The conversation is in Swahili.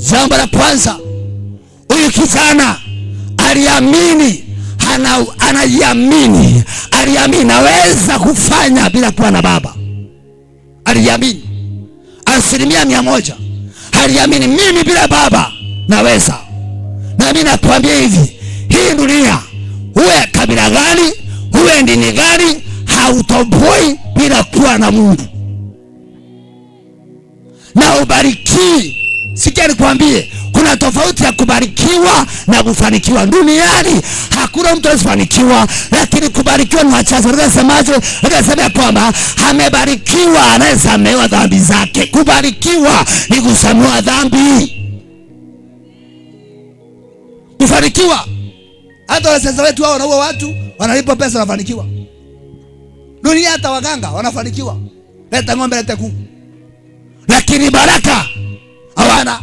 Jambo la kwanza, huyu kijana aliamini, anajiamini, aliamini naweza kufanya bila kuwa na baba. Aliamini 100%, aliamini mimi bila baba naweza. Na mimi nakwambia hivi, hii dunia, uwe kabila gani, uwe dini gani, hautoboi bila kuwa na Mungu na ubariki. Sikia nikwambie, kuna tofauti ya kubarikiwa na kufanikiwa. Duniani hakuna mtu asifanikiwa, lakini kubarikiwa ni wachache. Nasemaje? Nasema ya kwamba amebarikiwa anayesamehewa dhambi zake. Kubarikiwa ni kusamehewa dhambi. Kufanikiwa, hata wanasiasa wetu hao wanaua watu, wanalipwa pesa, wanafanikiwa. Dunia hata waganga wanafanikiwa, leta ng'ombe, leta kuku, lakini baraka hawana.